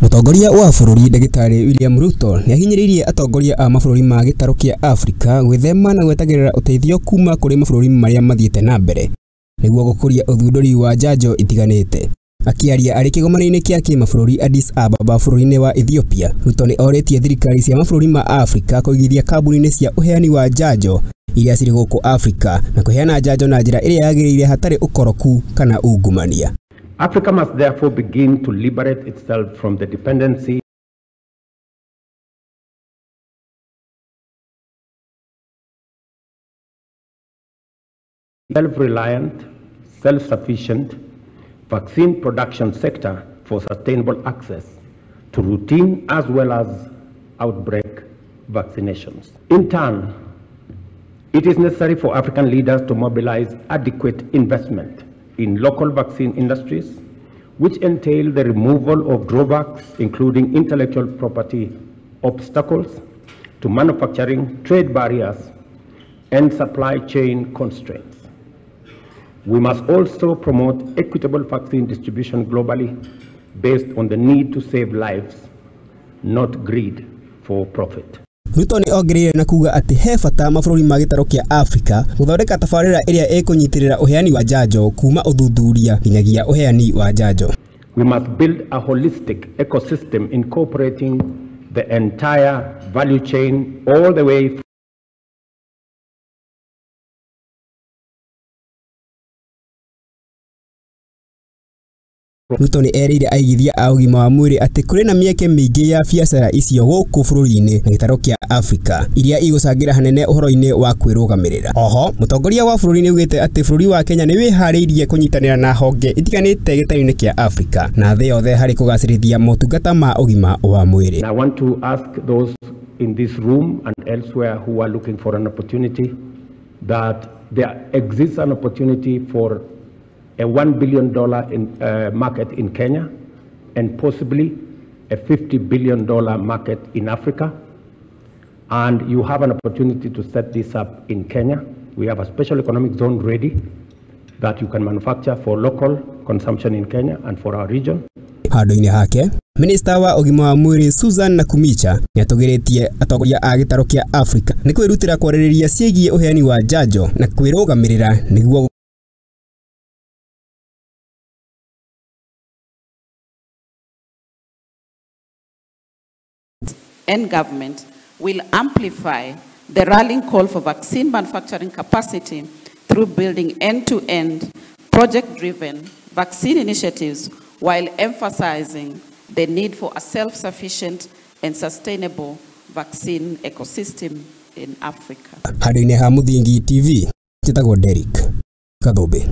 Mũtongoria wa bũrũri Ndagĩtarĩ William Ruto nĩahinyĩrĩirie atongoria a mabũrũri ma gĩtarũ kĩa Afrika gwĩthema na gwetagĩrĩra ũteithio kuma kũrĩ mabũrũri marĩa mathiĩte na mbere nĩguo gũkũria ũthundũri wa njanjo itiganĩte. Akĩaria arĩ kĩgomano-inĩ kĩa kĩmabũrũri Addis Ababa bũrũri-inĩ wa Ethiopia, Ruto nĩ orĩtie thirikari cia mabũrũri ma Afrika kũigithia kambuni-inĩ cia ũheani wa njanjo iria cirĩ gũkũ Afrika na kũheana njanjo na njĩra ĩrĩa yagĩrĩire hatarĩ ũkoroku kana ungumania. Africa must therefore begin to liberate itself from the dependency self-reliant, self-sufficient vaccine production sector for sustainable access to routine as well as outbreak vaccinations. In turn, it is necessary for African leaders to mobilize adequate investment in local vaccine industries, which entail the removal of drawbacks, including intellectual property obstacles to manufacturing, trade barriers, and supply chain constraints. We must also promote equitable vaccine distribution globally based on the need to save lives, not greed for profit. Ruto nĩ ongereire na kuga atĩ he bata mabũrũri ma gĩtarũ kĩa Afrika gũthondeka tabarĩra ĩrĩa ĩkũnyitĩrĩra ũheani wa njanjo kuma ũthuthuria nginyagia ũheani wa njanjo. We must build a holistic ecosystem incorporating the entire value chain all the way Ruto nĩ erĩire aigithia a ũgima wa mwĩrĩ atĩ kũrĩ na mĩeke mĩingĩ ya biacara icio gũkũ bũrũri-inĩ na gĩtarũ kĩa Afrika iria igũcangĩra hanene ũhoro-inĩ wa kwĩrũgamĩrĩra. Oho, mũtongoria wa bũrũri nĩ augĩte atĩ bũrũri wa Kenya nĩ wĩharĩirie kũnyitanĩra na honge itiganĩte gĩtarũ-inĩ kĩa Afrika na thĩ yothe harĩ kũgacĩrithia motungata ma ũgima wa mwĩrĩ. I want to ask those in this room and elsewhere who are looking for an opportunity that there exists an opportunity for a $1 billion market in Kenya and possibly a $50 billion market in Africa. And you have an opportunity to set this up in Kenya. We have a special economic zone ready that you can manufacture for local consumption in Kenya and for our region. Handũ-inĩ hake, Minista wa ũgima wa mwĩrĩ Susan Nakhumicha nĩatũgĩrĩtie atongoria a gĩtarũ kĩa Afrika nĩ kwĩrutĩra kwarĩrĩria ciĩgiĩ ũheani wa njanjo na kwĩrũgamĩrĩra nĩguo and government will amplify the rallying call for vaccine manufacturing capacity through building end-to-end, project-driven vaccine initiatives while emphasizing the need for a self-sufficient and sustainable vaccine ecosystem in Africa. Handũ-inĩ ha Mũthingi TV, njĩtagwo Derrick Kathũmbĩ.